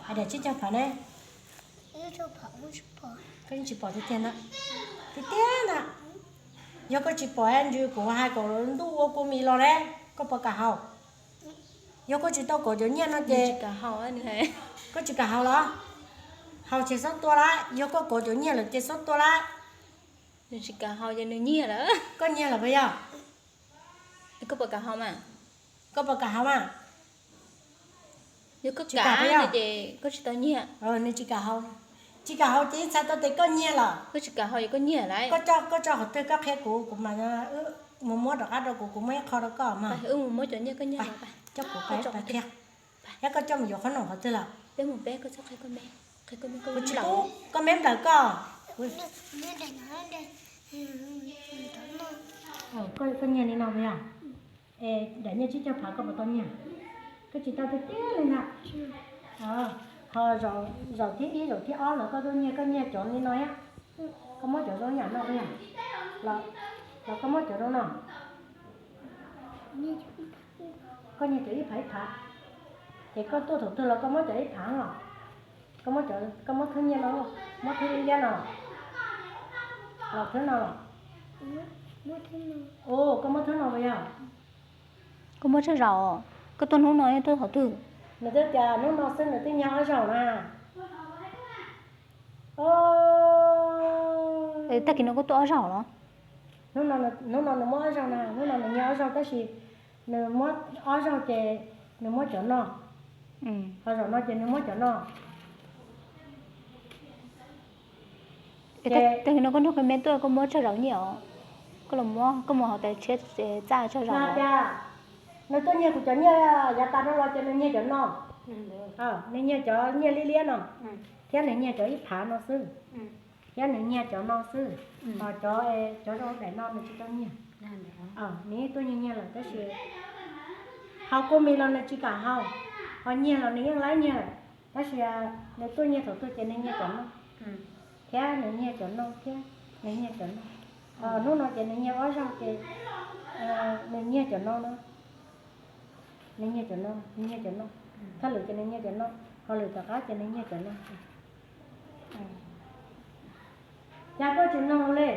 Hais daim tsib caug phav ne? Koj yeej tsis pom tiag tiag ntag. Tiag tiag ntag. Yog koj tsis pom ntshe kuv hais kom ntuj ua kua mis los ne, koj puas kam haus? Yog koj tsis tau kov cov nyiaj no ces koj tsis kam haus los? Haus ces xob tua lawm, yog koj kov cov nyiaj lawm ces xob tua lawm. Nws tsis kam haus ces nws nyiag lawm. Koj nyiag lawm puas yog? Koj puas kam haus mas? Koj puas kam haus mas? Yog koj kam ces koj tsis tau nyiag. Nws tsis kam haus, tsis kam haus ces ib txhais tau tias koj nyiag lawm. Koj tsis kam haus ces koj nyiag lawm. Koj tso qhov twg koj qhia kuv, kuv mam mus muab rov qab rau kuv, kuv muab ib qho rau koj mas. Wb mus muab cov nyiaj koj nyiag los, coj kuv qhia. Yog koj coj mus yuav qhob noom qhov twg lawm? Peb mus peb, koj txhob qhia koj me, qhia koj me, koj tsis tub, koj me nplawm koj. Koj nyiag li no puas yog? Es daim nyiaj tsib caug phav koj puas tau nyiag? Koj tsis tau tiag tiag li ntag. Ho zaum thib ib zaum thib ob los koj tuaj nyiag, koj nyiag cov li no thiab. Koj muab cov zoo yam no puas yog? Los koj muab cov zoo no. Koj nyiag cov ib phav ib phav, ces koj tuaj thaum twg los koj muab cov ib phav los? Koj muab thwb nyiaj no, muab thwb liab liab no, los thwb no los? Ua, koj muab thwb no puas yog? Koj muab tsawg zaus? Koj tuaj hnub no tuaj thaum twg? Nws twb tias hnub no xwb nws twb nyiag ob zaug na. Tag kis no koj tuaj ob zaug los? Hnub no nws muab ob zaug na, hnub no nws nyiag ob zaug tab sis nws muab ob zaug ces nws muab cov no, ho zaum no ces nws muab cov no. Tag kis no koj nrog koj me tuaj koj muab tsawg zaus nyiaj os? Koj los muab, koj mus hauv tais tshiab txaj tsawg zaus? Tias nws tuaj nyiag kuv cov nyiaj yav tas no los ces nws nyiag cov no, nws nyiag cov nyiaj liab liab no, thiab nws nyiag cov ib phav no xwb, thiab nws nyiag cov no xwb, ho cov, cov zoo daim no nws tsis tau nyiag. Nws tuaj nyiag nyiag lawm tab sis haus kua mis los nws tsis kam haus, ho nyiag los nws yeej laib nyiag lawm, tab sis nws tuaj nyiag thaum twg ces nws nyiag cov no, thiab nws nyiag cov no thiab, nws nyiag cov no. Hnub no ces nws nyiag ob zaug ces nws nyiag cov no no, nws nyiag cov no, nws nyiag cov no, thaj lwm ces nws nyiag cov no, ho lwm tom qab ces nws nyiag cov no. Cas koj tsis mloog li?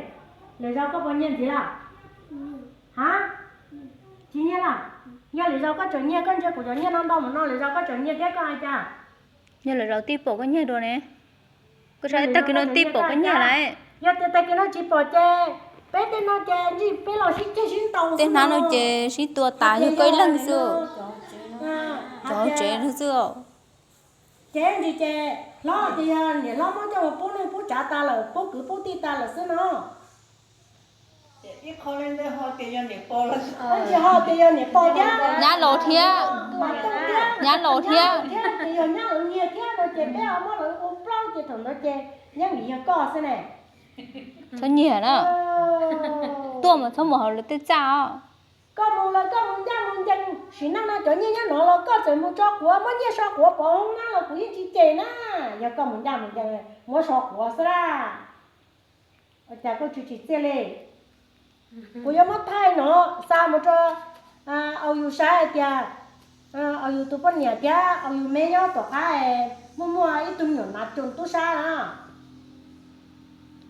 Lwm zaus koj puas nyiag ntxiv lawm? Ha, tsis nyiag lawm. Yog lwm zaus koj tseem nyiag, koj ntsia kuv cov nyiaj no ntau mus no, lwm zaus koj tseem nyiag thiab koj hais cas? Yog lwm zaus tij pom koj nyiag dua ne, koj saib tag kis no tij pom koj nyiag lawm. Yog tias tag kis no tsis pom ces peb tej no ces ntshe peb los sib ceg sib ntaus. Tej hnab no ces sib tua tas yog koj ib leeg xwb. Cov tsev no xwb. Ces ntsis ces hlob tias yog niam hlob muab coj mus pub neej pub tsav tas lawm, pub kwv pub tij tas lawm xwb no. Ib qho li ntawd ho tias yog niam pog lawm, ho tias yog niam pog thiab, nyab laus thiab, nyab laus thiab, tias yog nyab laus nyiag thiab no ces peb ho muab lawv ua plaub ces thaum ntawd ces yeej vim yog koj xwb ne. Txhob nyiag na, tuaj mas txhob mus hauv lawv tej txaj os. Koj mus los koj mus ncaj mus ncees, sim neej no cov nyiaj nyob no los koj txawm mus tso quav, muab nyiaj so quav pov hoob na los kuv yeej tsis cem na. Yog koj mus ncaj mus ncees muab so quav xwb la. Ua cas koj tsis tsim txiaj li? Kuv yuav muab thaij no xa mus rau au yus saib hais tias, au yus tus poj niam thiab au yus me nyob tom qab muaj muaj ib tug me nyuam nav coos tub sab na.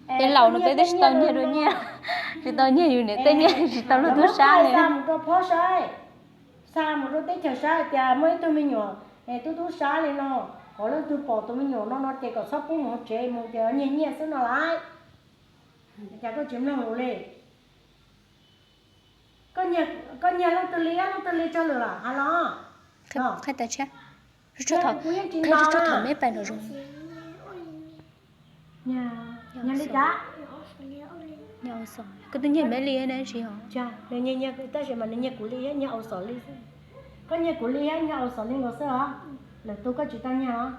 Peb laus no peb twb tsis tau nyiag dua nyiaj, tsis tau nyiag yus niam tej nyiaj, tsis tau luag tub sab li. Xa mus rau phob saib, xa mus rau teb chaws saib hais tias muaj ib tug me nyuam tub tub sab li no, ho leej twg pom tus me nyuam no no ces kom txhob pub mus hauv tsev mus ces nyiag nyiaj xwb no lauj. Cas koj tsis mloog lus li? Koj nyiag leej twg li, leej twg li tsawg lwm lawm hais los? Qhia tais tshiab, qhia tais tshiab thaum me pais nraum zoov. Nyiag li cas? Koj twb nyiag me li ne tsis os? Nws nyiag, tab sis mas nws nyiag kuv li thiab nyiag Au Xom li xwb. Koj nyiag kuv li thiab nyiag Au Xom li nkaus xwb os. Lwm tus koj tsis tau nyiag os.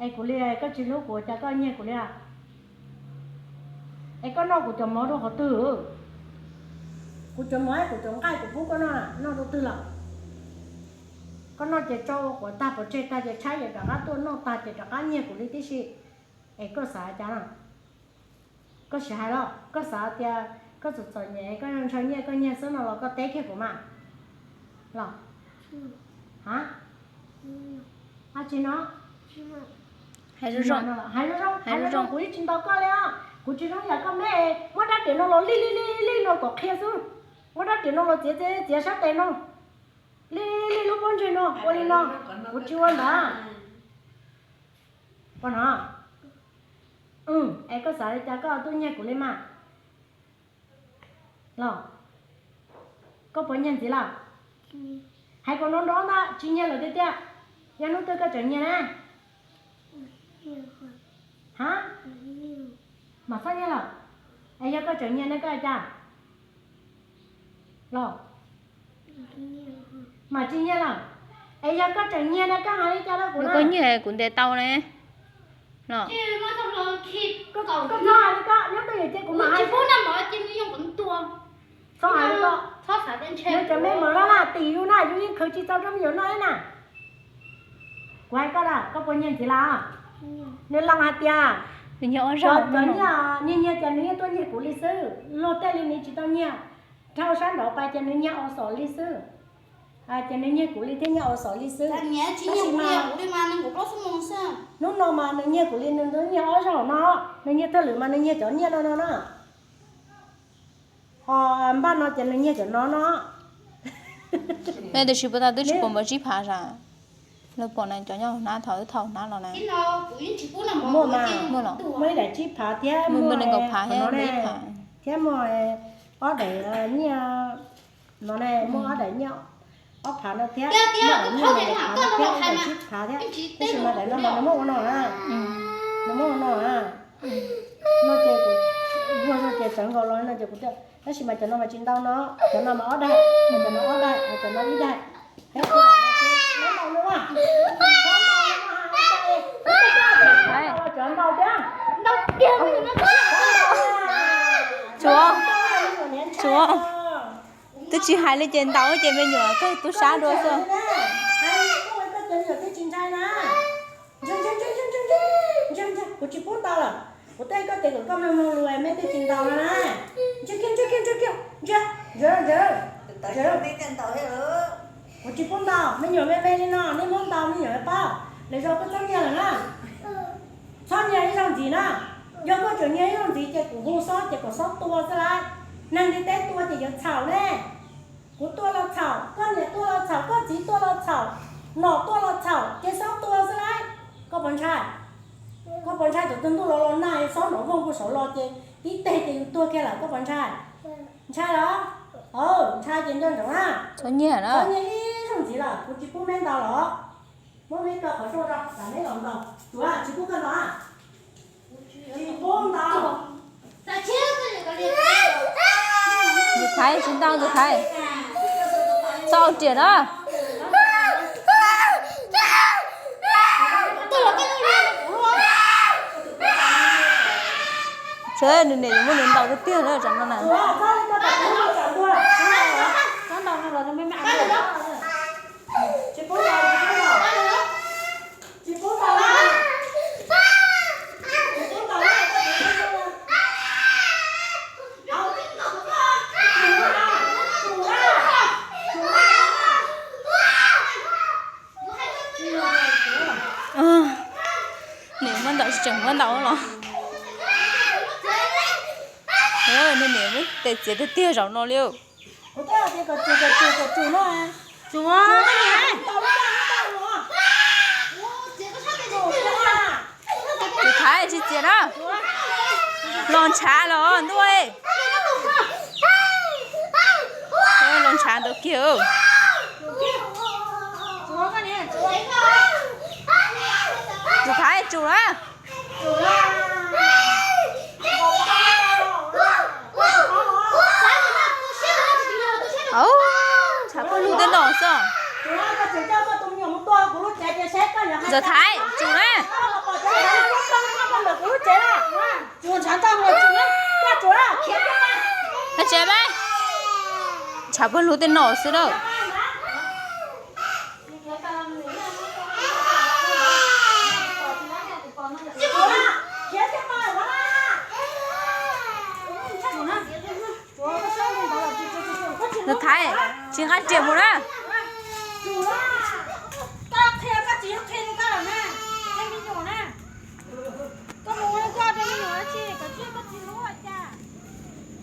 Es kuv li koj tsis hlub kuv cas koj nyiag kuv li? Es koj noj kuv cov mov rau qhov twg? Kuv cov mov, kuv cov nqaij kuv pub koj noj, noj rau twg lawm? Koj noj ces tso ua quav tag pov tseg tag ces tshaib ces rov qab tuaj, noj tag ces rov qab nyiag kuv li tib si. Es koj xav cas na? Koj sim hais los koj xav tias koj txom txom nyem koj ntshaw nyiaj koj nyiag xwb no los koj teb kiag kuv mas los? Ha? Ab tsis no, Hais zoo zoo, hais zoo zoo, kuv yeej tsis ntaus koj li os. Kuv tsis zoo yam koj me, muab rab riam no los lij lij lij lij no kom qhia xwb. Muab rab riam no los txiav txiav txiav sab tes no, lij lij lub pob ntseg no ua li no, kuv tsis ua ntawd. Pom no, es koj xav li cas koj tuaj nyiag kuv li mas los? Koj puas nyiag ntxiv lawm? Hais kom nrov nrov ntag, tsis nyiag lawm tiag tiag. Yog hnub twg koj tseem nyiag na? Ha? Mam txhob nyiag lawm. Es yog koj tseem nyiag ne koj hais cas los? Mam tsis nyiag lawm. Es yog koj tseem nyiag ne koj hais li cas rau kuv na? Koj nyiag kuv ntes tau ne. Koj txhob hais li koj, nyob twj ywm ces kuv mam hais. Txhob hais li koj. Nws cov me mom no na, tim yus na, yus yeej khwv tsis tau rau me nyuam noj li na. Kuv hais koj lawm, koj puas nyiag ntxiv lawm? Nws lees hais tias, nws nyiag ob zaug, nyiag nyiag ces nws yeej tuaj nyiag kuv li xwb, luag tej li nws tsis tau nyiag. Dhau sab nraud pais ces nws nyiag ob xom li xwb. Ces nws nyiag kuv li thiab nyiag ob xom li xwb. Tab sis mas hnub no mas nws nyiag kuv li nws nyiag ob zaug no, nws nyiag thawj lwm mas nws nyiag cov nyiaj no no na. Ho npaj no ces nws nyiag cov no no. Tiam sis puas tas twb tsis pom npawg Tsib Phav sas. Lawv pom na cov nyob hauv hnab thaum wb thauj hnab los na. Muaj mas, muaj los, muaj ib daim Tsib Phav thiab muaj nees nkaum phav thiab muaj ob daim nyiaj no ne, muaj ob daim nyiaj ob phav no thiab, muaj daim nyiaj nees nkaum phav no thiab, ib daim Tsib Phav thiab. Tab sis mas daim no mas nws muab ua no na, nws muab ua no na. No ces kuv, vuag no ces tsawv nkaus los no ces kuv, tab sis mas cov no mas tsis ntau no, cov no mas ob daim, cov no ob daim, cov no ib daim. Tsuav, tsuav, twb tsis hais li ces ntaus ces me nyuam kawg tub sab dua xwb. Kuv tsis pub ntau lawm, kuv tej koj ces kom koj mloog mloog lus me twb tsis ntaus no na. Ntsia kiag, ntsia kiag, ntsia kiag, ntsia, ntsia, ntsia. Kuv tsis pub ntau, me nyuam me me li no nej muab ntau me nyuam paub, lwm zaus koj txhob nyiag lawm na. Txhob nyiag ib zaug ntxiv na. Yog koj tseem nyiag ib zaug ntxiv ces kuv hu xob ces kom xob tua xwb lauj. Neeg ntiaj teb tua ces yuav txhaum ne. Kuv tua los txhaum, koj niam tua los txhaum, koj txiv tua los txhaum, nom tua los txhaum, ces xob tua xwb lauj. Koj puas ntshai? Koj puas ntshai thaum twg ntuj los los nag xob nrov voog puag saud los ces tib teg ces yus tuag kiag lawm, koj puas ntshai? Ntshai los? Ntshai ces nco ntsoov na. Txhob nyiag ib zaug ntxiv lawm, kuv tsis pub neb ntau los. Muab neb rau qhov rooj rau, neb los ntaus. Tsuav, tsis pub koj ntau. Tsis pub ntau. Tus Thaiv tsis ntau, tus Thaiv txhob ua riam na. Nws niam muab nws ntaus tiag tiag na tsam no na. Niam muab ntaus tsis tseem muab ntaus los. Nws niam muab tes txiav tiag tiag zaum no li. Tus Thaiv tsis txiav na. Los ntshav los ntuj. Los ntshav ntawd kiag. Tus Thaiv tsum na. Ntshav pawg lug tej no xwb. Ntxawm Thaiv tsum na. Ntshav pawg lug tej no xwb na. Ntxawm Thaiv, tsis nqa riam mus na.